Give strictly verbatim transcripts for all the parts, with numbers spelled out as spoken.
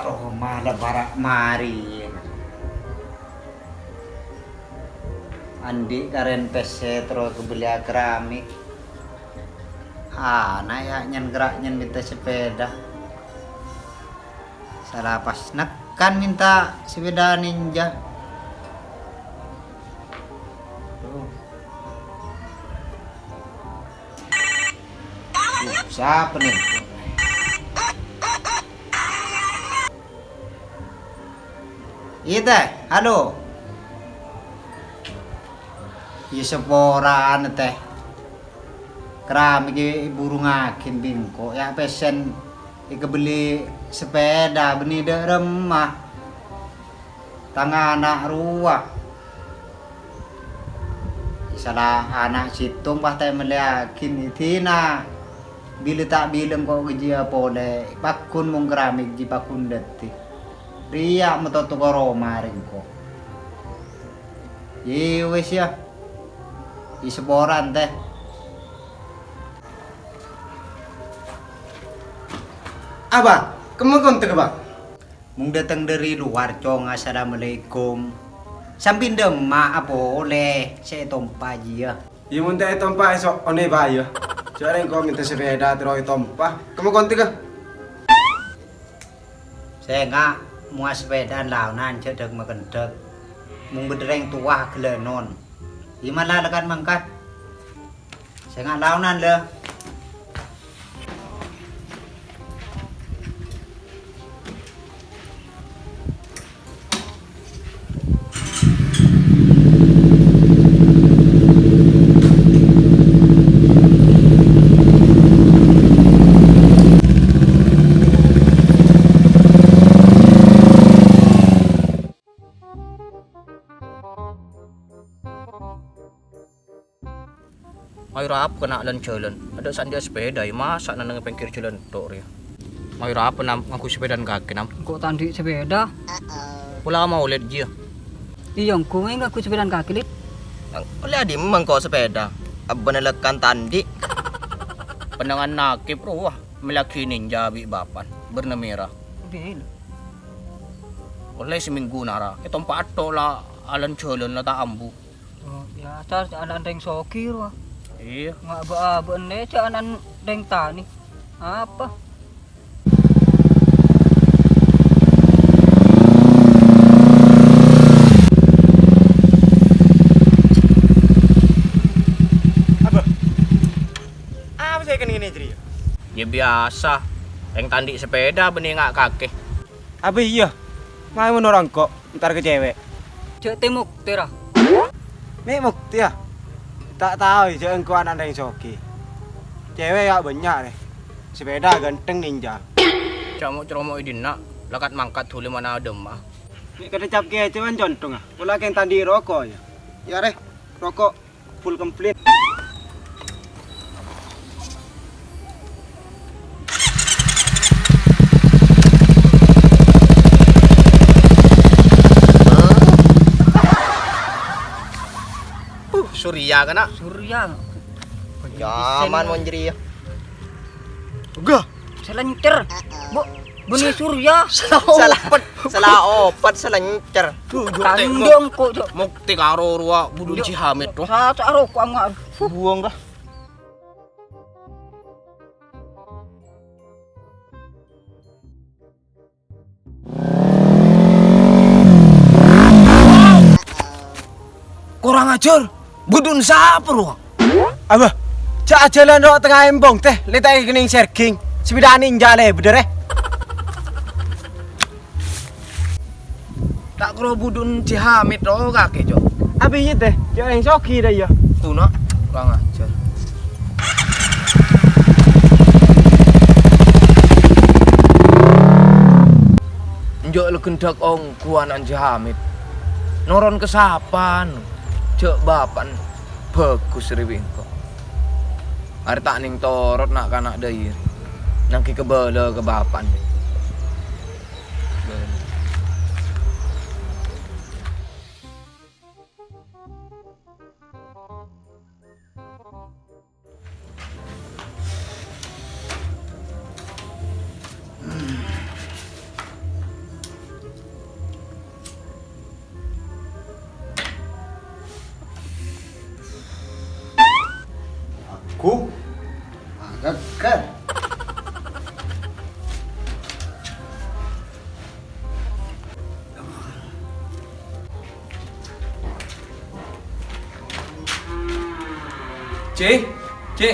Roma la para' marè. Andi' karèn pèssè terro kabelliyâ keramik. Ana' yâ nyen-kerra' nyen mènta sepeda. Sala pas nekkan mènta sepeda ninja. Duh. Duh, sapa nih? Iyâ, Tèh. Halo. Iyâ, saporana, Tèh. Keramik è-, èburungngaghi bi' engko', yâ pèssèna èkabelli sepeda bânnè dâ' remma. Tang ana' rowa. Sala ana' sèttong pas ta' èmellèyaghi, dinah. Bilâ ta' bilâ engko' ghâjiyâ polè, pagghun mon keramik jiyâ pagghun dhâddhi. Rèya matoto ka roma rèng engko'. Yâ wis, yâ. Èsaporan, Tèh. Abah, kemma kontèk, Bang? Mon dâteng dâri lowar, Cong, assalamualaikum. Sampèyan dâmma'a polè, sè ètompa jiyâ. Yâ, mon ta' ètompa, èso' onè bâi, yâ. Jhâ' rèng engko' mènta sepeda terro ètompa. Kemma kontèk, yâ? Sènga' mowa sepedaan laonan jhâ' dhâk-makendhâk. Mon bâdâ rèng towa ghâlânon. Yâ mala lèkat mangkat. Sènga' laonan, la. Mayu rap kèna lan-jhâlân. Adâ' sandhi sepeda, yâ, masa' neng pèngkèr jhâlân tok rèya. Mayu rap, Nam, ngangghuy sepedaan kakè, Nam. Engko' ta' andi' sepeda. Pola maulid, jiyâ. Iyâ, engko' ngangghuy sepedaan kakè, Lid. Ollè dimma engko' sepeda? Abbâna lèkan ta' andi'. Pennangan nakib rowa, mellèyaghi ninja bi' bapa'na, bârna mèra. Bil. Ollè samènggu, nara. Ètompa' tok la, lan-jhâlân la ta' ambu. Oh, biyasa, jhâ' ana' rèng soghi, rowa. Iyâ. Nga' bâ'-abâ' ennè, jhâ' ana' rèng tanè. Apa? Apa? Apa sè kènè-kènè jârèya? Yâ, biyasa. Rèng ta' andi' sepeda bânnè nga' kakè. Apa iyâ? Mayu mon orèng engko'. Entar ka cewek. Jhâ' tè-muktè, ra. Mè' muktè, yâ? Ta' tao, jhâ' engko' ana' rèng soghi. Cewek yâ bânnya', rè. Sepeda ganteng ninja. Jhâ' mo'-cro-mo' è dinna', lèkat mangkat dhuli mana dâmma. Mè' kadhâ' cap kècèwan conthongnga. Pola kèng ta' andi' roko', yâ. Yâ, rè. Roko'. Full komplit. Uh, Surya kana'? Surya. Nyaman mon jârèya. Enggak. Salencer. Bu, bânnè Surya. Salah opet. Salah opet, salencer. Tandhâng kok, Cok. Muktè karo rowa budun Ji Hamid, roh. Sa-, sa-, roko' ama'. Buwâng, roh. Korang ajar, budun sapa, rowa? Abah, jhâ' ajhâlân ro' tengnga embong, tè, lè ta' èkennèng serging, sepedana enjâ' lè bâdâ, rè. Ta' karo budun Ji Hamid ro kakè, Cok. Apa iyâ, tè? Jhâ' rèng soghi dâ' iyâ. Tuna, kurang ajar. Enjâ' la gendhâk ongghu ana'na Ji Hamid. Noron ka sapa'an, jhâ' bapa'na bhâghus rè bi' engko'. Arè ta' nèng torot na'-kana' dâ' iyâ rè, nangghi kabâlâ ka bapa'na. Ci, Ci.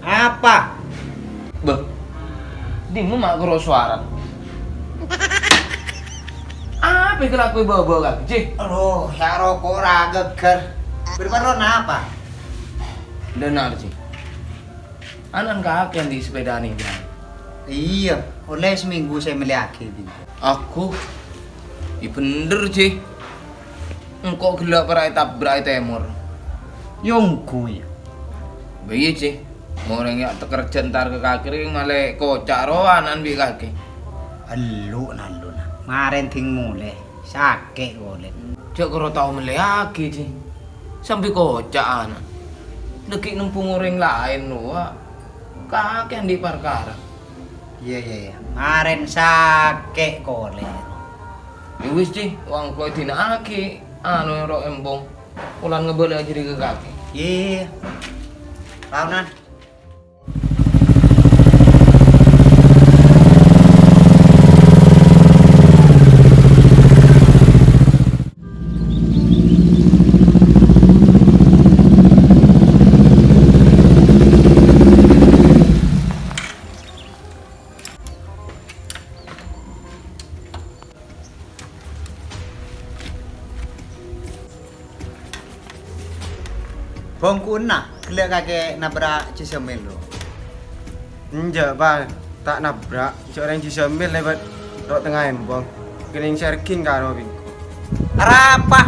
Apa? Bâh, dimma ma' karo sowara? Apa èkalakoè bâbâ kakè, Ci? Aduh, ya roko' ra ghâgghâr. Bârâmma rowa napa? Dâna, Ci. Ana'na kakè andi' sepèdana jâ? Iyâ, ollè semènggu sè mellèyaghi, Bing. Aku, iyâ bhender, Ci. Engko' ghellâ' para' ètabrak è tèmor. Yâ ongghu, yâ. Bâ iyâ, Ci. Orèng yâ takerjhâ entar ka kakè rèng malè koca' rowa ana'na bi' kakè. Ellu' naluna. Marèn dhing molè. Sakè' polè. Jhâ' karo tao mellèyaghi, Ci. Sambi koca' ana'. Dhâggi' nembhung orèng laèn rowa. Kakè andi' parkara. Iyâ, iyâ, iyâ. Marèn sakè' kolè. Yâ wis, Ci, engko' èdina'aghi, anu, ro' embong. Polana ngabâlâ jârèya ka kakè. Iyâ, iyâ, iyâ. Raonan. Bhungkuna, ghellâ' kakè nabrak Jizamil, lo. Enjâ', Bal. Ta' nabrak. Jhâ' orèng Jizamil lèbât ro' tengnga embong. Kènèng sergin karo bingko. Arapa?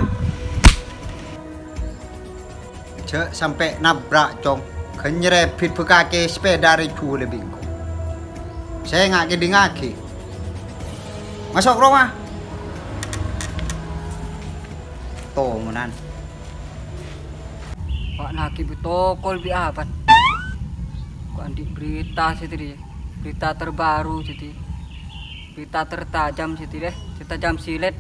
Jhâ' sampè' nabrak, Cong. Ghân nyerèbit bhâkakè sepèda rè jhuwâlâ bingko. Sènga' kèdingngaghi. Maso' ka roma. Tomonan. Wa' nagi bi' tokol bi' abâ'. Ko' andi' berita sè tadi. Berita terbaru sè tadi. Berita tertajam sè tadi, eh. Tertajam silet.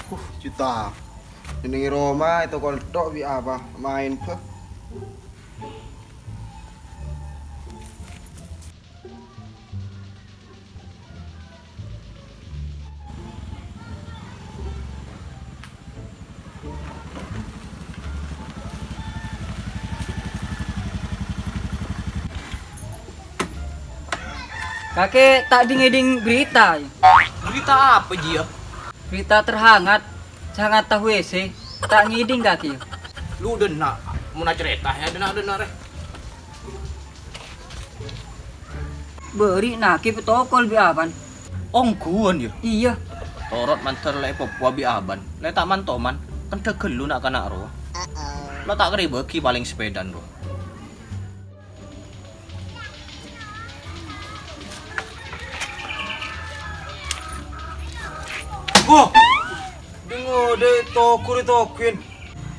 Huh, juta. Neng roma ètokol tok bi' abâ', maèn, bâh. Kakè ta' ding-ngèding berita, yâ? Berita apa, Ji, yâ? Berita terhangat, sangat tahu isi, ta' ngèding kakè, yâ? Lu dâna, mon acarèta, yâ, dâna-dâna, rè. Bâri' nagi bi' tokol bi' abâ'. Ongghuwân, yâ? Iyâ. Torot mandhâr lè èpopowa bi' abâ'. Lè ta' man-toman, kendhâ ghâllu na'-kana' rowa. La ta' karè bâgi palèng sepèdana rowa. Wah! Dingo, dâ' toghu rè toghuwân.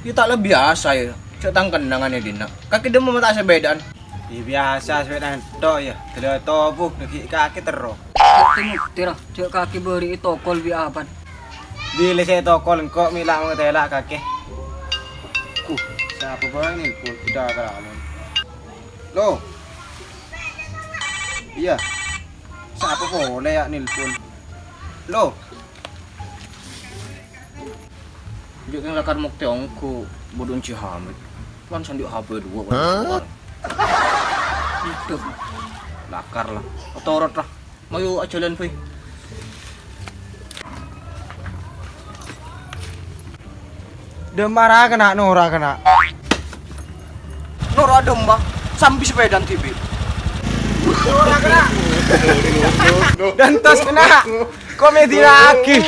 Yâ ta' la biyasa, yâ. Jhâ' tang kennengngan è dinna'. Kakè dâmma ma' ta' sepèdaan. Yâ biyasa sepèdaan tok, yâ. Dâlâ tobu, dâggi' kakè terro. Jhâ' tengok, tèra. Jhâ' kakè bâri'i tokol bi' abâ'. Bilâ sè tokol engko' mèla ngatèla' kakè. Huh, sapa bhâi nèlpon? Bidhâ karamon. Lo. Iyâ. Sapa polè yâ nèlpon? Lo. Jhâ' kèng lakar mokte ongghu, bâdhân Ji Hamid. Kan sandi' H P duwâ', kan? Hah? Hidup. Lakar, la. Torot, la. Mayu ajhâlân, bhâi. Dâmma ra kèna, nora kèna. Nora dâmma, sambi sepèdaan dhibi'. Nora kèna. Dântos kèna. Komedi lagi.